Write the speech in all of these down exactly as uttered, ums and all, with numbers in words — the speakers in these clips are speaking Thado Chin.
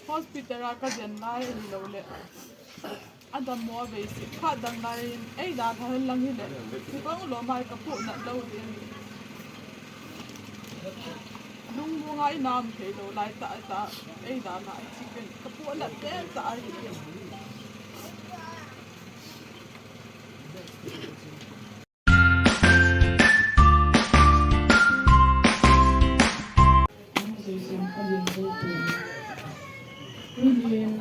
Hospital a ka jen lai ahilou le, a dammo a vei seh khat dang lai in ei dalha hen lang hile, kibang lom a ka puh nat lou ding. Lungmong a i nam thei lou lai tah tah ei dalha a chik in ka puh nat pen tah ahi. Tunin,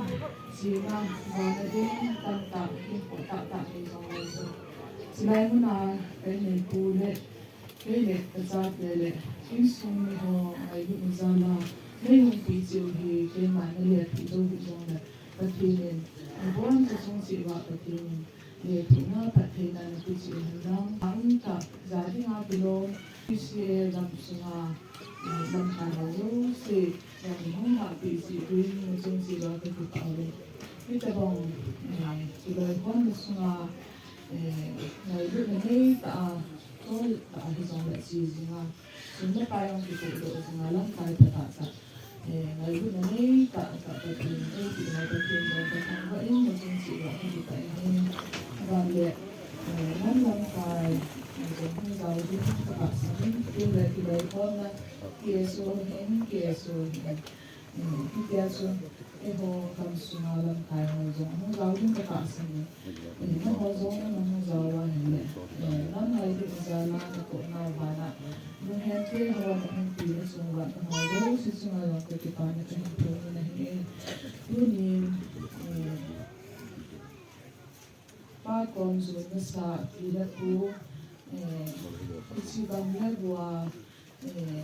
sina, vana ding, tamtah, hing ko tah tah nei jong lai jong. Silai muna, kei nei pu le, kei le, ka chate le, insung mi ho, ngailut na jal a, nei hung pi cheu hi, keima na le, pi jou hi jong le, Pathen in, nabon chu chung cheh uva Pathen in, lethuhna phattheina napeh cheh hen lang, a um tah, ja dinga kilom, P C A lam sunga, eh, lamkai ho jouse, eh, hung hahpeh cheh uvin, chung cheh uva kakipah uve. Hitobang, eh, kiloikhomna sunga, eh, ngailutna neitah a, toltah a hijongle che jinga, sum le pai jong kitoh doh jinga lamkai phatah tah, eh, ngailutna neitah tah Pathen in eipeh nau Pathen jong kathangvah in, nachung cheh uva kakipah in ahi. Aban le, eh, nam lamkai, eh, jong hung jao ding katahsan in, tun le kiloikhomna K S O hin, K S O hin, eh, hitia chu eiho gamsunga lamkai ho jong hung jao ding katahsan in, eh, nangho jong nahung jao uva ahile, eh, nam ngailutna jal a natoh nau vana, lunghem te ho nahung pi nachung uva nangho jouse chunga jong kakipana kahin phong in ahi. Tunin, eh, pa kom jon masa pi le pu, eh, hiche gam le go a, eh,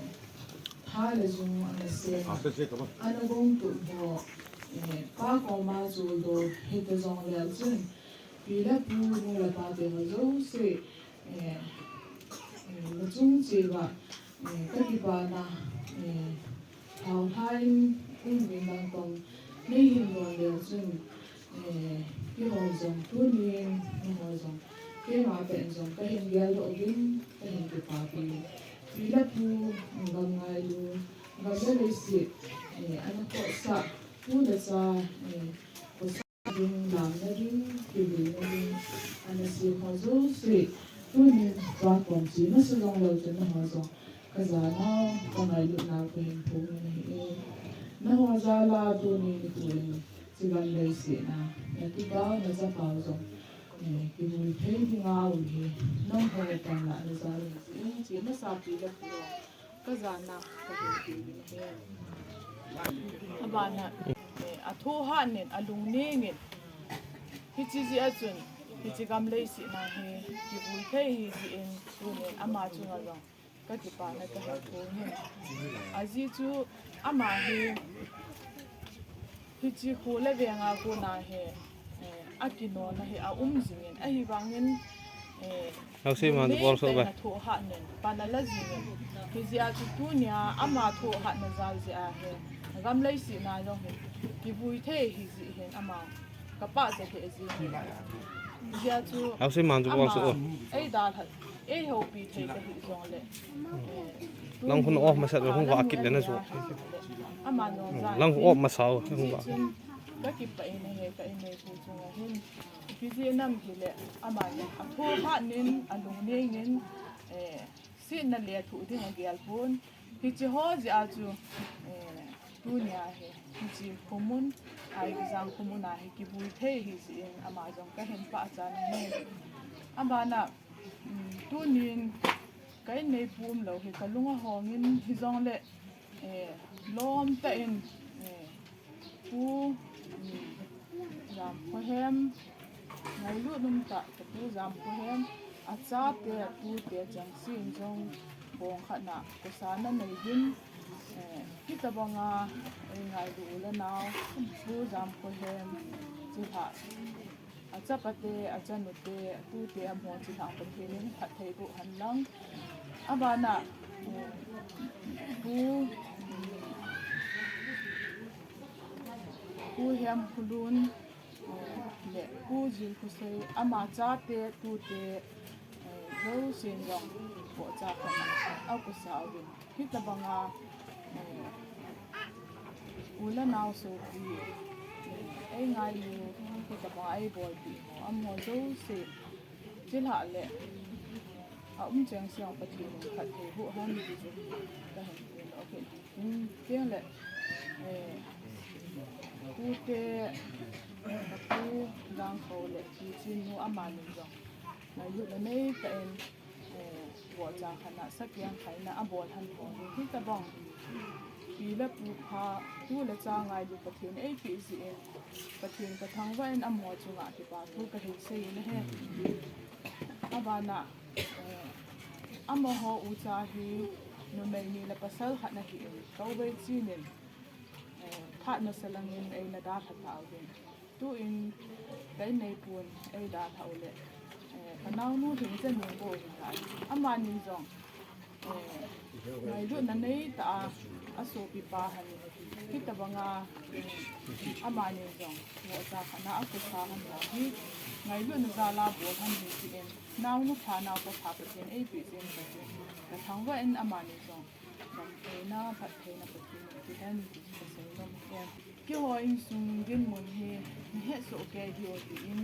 tha le jung ana sem, ana gong tup ho, eh, pa koma joldo hita jongleu chun, pi le pu, nu le pa te ho jouse, eh, eh, nachung cheh uva, eh, kakipana, eh, thaolha in um uvin lang tong, nei hin don leu chun, eh, keiho jong tunin, nangho jong, keima pen jong kahin geldoh uvin, kahin kipapi uvin. Pi le pu, gam ngailu, gam le leiset, eh, ana khohsah, tu le cha, eh, ding, lamna ding, kivilna ding, ana sem ho jouse, tunin pa kom che masa jongleu chun nangho jong kajanau, kangailut nau kahin phong in ahi. Nangho jal a tuni nikho in, hiche gam leiset a, nakipau, nachapau jong, eh, kivui thei dinga um hi, nangho panlahna jal in, che masa pi le pu ho, kajana, kahin pe uvin ahi. Abana, eh, athohhat in, alungneng in, hiche jeh a chun, hiche gam leiset a hi, kivui thei ahi jeh in, tunin ama chunga jong kakipana kahin phong in. Ajeh chu ama hi, hiche kho le veng a kona hi, eh, akinona hi aum jing in, ahivangin, eh, Hausi man bol so ba. Thohhat in, pan ala jing in. Hijeh a chu tunia ama thohhatna jal jeh a hi, gam leiset a jong hi, kivui thei ahi jeh hin ama kapah jeh thei jing in. Hijeh a chu Hausi man bol so. Ama, ei dalha, ei houpi thei kahi jongle, eh, lang hun off masa hung va kit le na jo. Ama jong lang off masa hung va. Kakipah in ahi, ka inneipu chunga hin. Ipi jeh ham itile, ama athohhat in, alungneng in, eh, setna le thuh ding agel pon. Hiche ho jeh a chu, eh, tunia hi, hiche khomun, Aigizang khomun a hi kivui thei ahi jeh in ama jong kahin pachat in ahi. Abana, um, tunin ka inneipu umlou hi kalung ahong in hijongle, eh, lom tah in, eh, Pu, um, Jamkhohem, ngailut um tah, ka Pu Jamkhohem, achate, atute, chengse in jong bong khat na, khosa nanei uvin, eh, hitobanga, eh, ngailu u le nao, Pu Jamkhohem, chilhah, achapate, achanute, atute, amaho chilhah Pathen in phatthei boh hen lang. Abana, eh, Pu, Pu Hemkholun, eh, le Pu Jilkhosei, ama chate, tute, eh, jousen jong, bohcha khat na, akhosa uvin. Hitobanga, eh, U le nao sopi, ei ngailu, hitabang ei bolpi ho, amaho jouse, chilhah le, a um cheng seh Pathen in phatthei boh hen ti chu kahin tin, okay. Tin, tin le, eh, pute, pu Dangkho le pi Chinnu amani jong ngailutna neitah in, eh, vohcha khat a sakiang khaina abol hen ho hi, hitabang pi le pu pha, tu le cha ngailu Pathen eipeh jeh in, Pathen kathangvah in amaho chunga kipa thu kahin sei in ahi. Abana, eh, amaho ucha hi numei ni le pasal khat ana hin, Kauveiching in, eh, phat masa langin eina dalha tauvin. Tuin ka inneipun eidalhah u le, eh, ka naonu Lhingchanun bou ahitai. Amanin jong, eh, ngailutna neitah a, asopipa hen, hitabanga, eh, amanin jong vohcha khat a akosa hen ho hi, ngailutna jal a bol hen hi tin, naonu pha naopa pha Pathen eipeh jeh in kathangvah in amanin jong damtheina, phattheina Pathen in peh hen ti kasei nom e. Keiho insung dinmun hi nahet soh kei diu ahi in,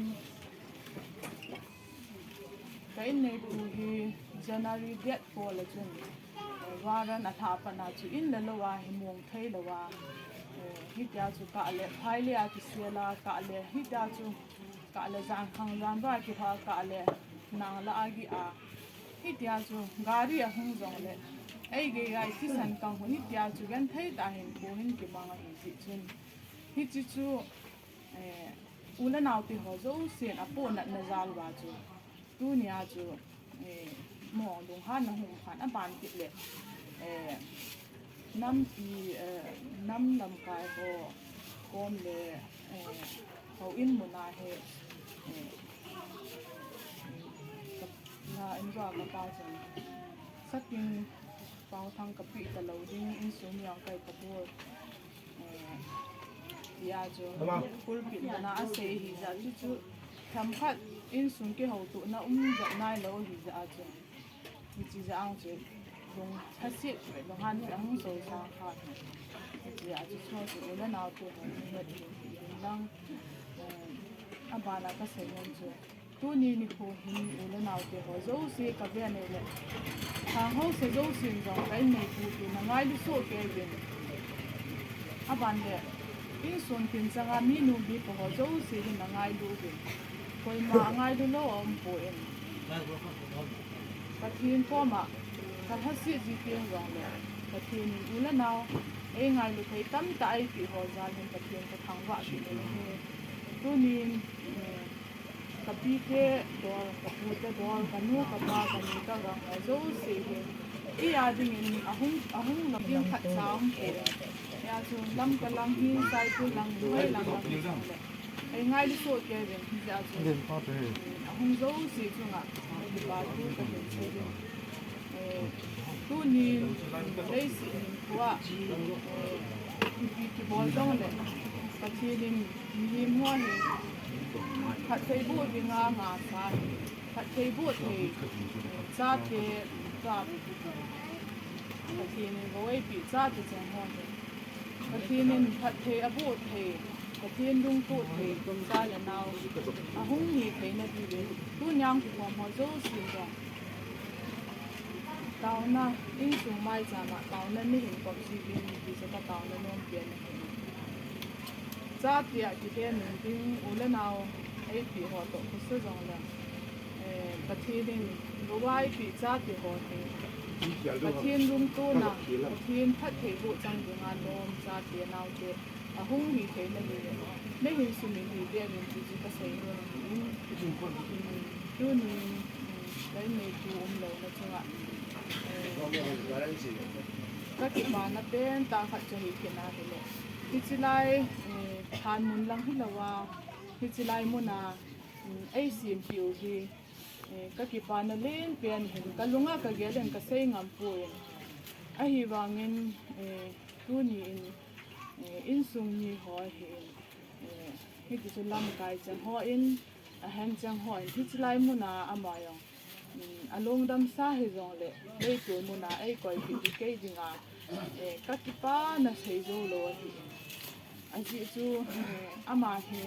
ka inneipu hi January date four le chun, eh, warrant alhah pat a chu in le lou a hi mong thei lou a, eh, hitia chu kah le, phailei a kisel a kah le, hitia chu kah le, jankhang janva kipha kah le, nang lah a gih a, hitia chu gari ahung jong le, eigei gai thisan kang hun hitia chu genthei tah a hin kho hin kimang ahi jeh chun, hiche chu, eh, u le nao teho jousen apohnatna jal uva chu, tunia chu, eh, mo lunghanna hung phat aban kit le, eh, nampi, eh, nam lamkai ho kom le, eh, houin mun a hi, eh, ka, na in jong kapa chun, sakin pao thang kapeh talou ding, insung mi jong kai tapoi. Eh, tia chu pulpit mun a asei hijeh a chu, themkhat insung kihoutohna um jep nailou hijeh a chu, hiche jeh a chu lung lhaset le lunghan le ahung jou sang kha. Hiche jeh a chu chu chu u le nao teho ni het hin lang, eh, abana kasei nom chu, tuni nikho hin u le nao teho jouse kaven le, Thanghouse jousen jong ka inneipu chu nangailu soh kei uvin. Aban le, insung tin changa minu mipa ho jouse hin nangailu uvin. Koima angailu lou aumpoi. Pathen koma kalhaset ji teng jongle, Pathen in u le nao eingailu thei tamtah eipeh ho jal hin Pathen kathangvah peh in ahi. Tunin, eh, kapite dol, kapute dol, kanu, kapa, kani, kagang ho jouse hi eia dingin ahung, ahung lou ding khatcha aumpoi. Hijeh a chu Lamka lang hi, Saikul lang hi, hoilang lang hi jongle, eingailu soh kei uvin, hijeh a chu ahung jouse chunga kipa thu kahin sei in. Eh, tunin, leiset hinkhoa, eh, ipi kibol jongle, Pathen in mihem ho hi phatthei boh dinga angasa ahi. Phatthei boh thei, eh, chate, Pathen in vou eipeh chate cheng ho hi, Pathen in phatthei aboh thei, Pathen lungtoh thei, cha le nao ahung hi theina diuvin, tuni a hung kikhom ho jousen jong taona, insung maicham a taona neihin kop jiuvin ti chu kataona nom pen ahi. Chate a kihen ding u le nao eipeh ho toh khosa jongle, eh, Pathen in vou a eipeh chate ho hi Pathen lungtona, Pathen phatthei boh chang dinga nom chate naote ahung hi theina diuvin neihin sumil hih uvin ti chu kasei nom in, tunin, ka inneipu umlouna chunga, eh, kakipana pentah khat chu hi kit ahile, hiche lai, eh, lhan mun lang hilouva, hiche lai muna, um, eisempeh u hi, eh, kakipana lenpen ahin, kalunga kagel in kasei ngam poi. Ahivangin, eh, tuni in, eh, insung mi ho ahin, eh, hiti chu lamkai cheng hon, ahen cheng hon, hiche lai muna ama jong, um, alungdamsa hijongle, leitol muna eikoipeh kei dinga, eh, kakipana seijou lou ahi. Ajeh chu, eh, ama hi,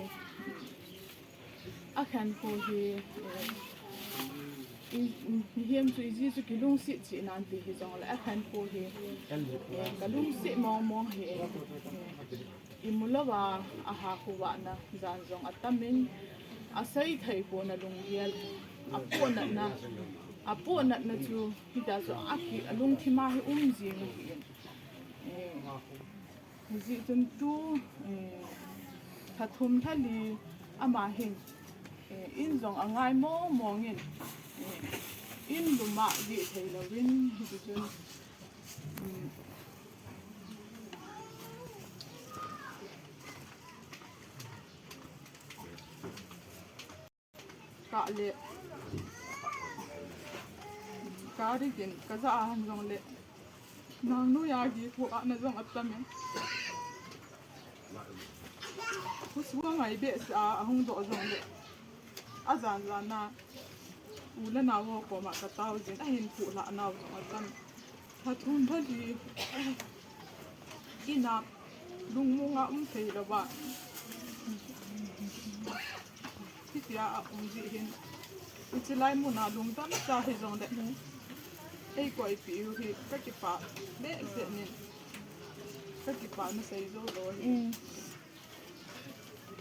akhankho hi, eh, i, i, mihem chu iji chu kilungset cheh nan ti hijongle, akhankho hi, eh, kalungset mong mong hi, eh, imu louva, aha khovahna jan jong atamin, asei thei pon alunggel, apohnatna, apohnatna chu hitia chu aki, alungthim a hi um jing ahi. Eh, Hijeh chun tu, eh, lha thum lha li ama hin, eh, in jong angai mong mong in, eh, in lum a jih thei louvin, hijeh chun, um, Kah le. Kah ri kin, kaja a hung jong le. Nang nu ya gi pu a na jong atam in. Hu sua ngai be sa a hung doh jong le. Ajan jan na. U le nao ho koma katao jin, ahin pu la nao jong atam. Lha thum lha li, ina lungmong a um thei louva. Hitia aum jeh hin, hiche lai mun a lungdam cha hijongle, eikoipeh u hi kakipah behseh in, kakipah na sei jou lou hi. Mm.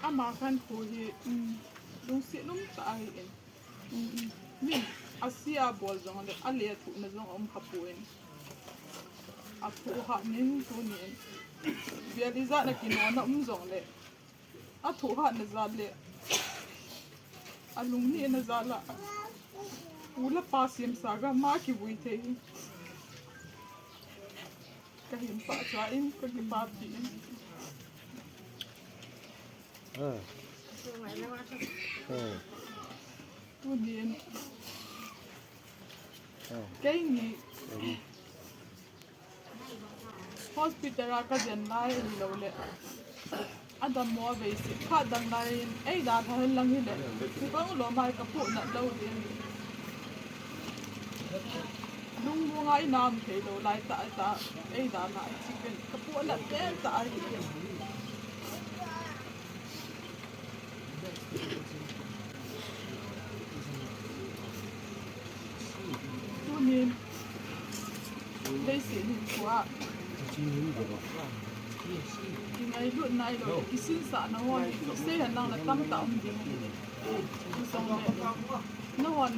Ama khankho hi, mm, lungset um tah ahi in. Mm, mm. Min, ase a bol jongle, alethuhna jong aum kha poi. Athoh hat nin tunin. Vel ijat na kinona um jongle. Athoh hatna jal le. Alungsetna jal a. U le pa semsa gam a kivui thei. Kahin pachat in, kakipah pi in. Ah. Ah. Tunin. Ah. Keini. Hospital a kajen lai hilou le. Adammo vei se, khat dang lai in, eidalha hen lang hile. Kibang lom a kapohnat lou ding. Lungmong a ina um thei lou lai tah tah, eidalha in chicken, kapohnat pen tah ahi. Tunin, leiset hinkho a kingailut nailou, kisinsahna ho hi, sei hen lang le tamtah um ding ahi. Insung le, nahon,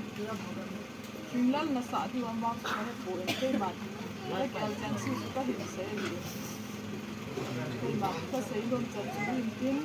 Thinglel nasah diu vang chu kahepoi, keiman kagel jeng chu chu kahin sei ahi. Keiman kasei nom chan chu hin tin,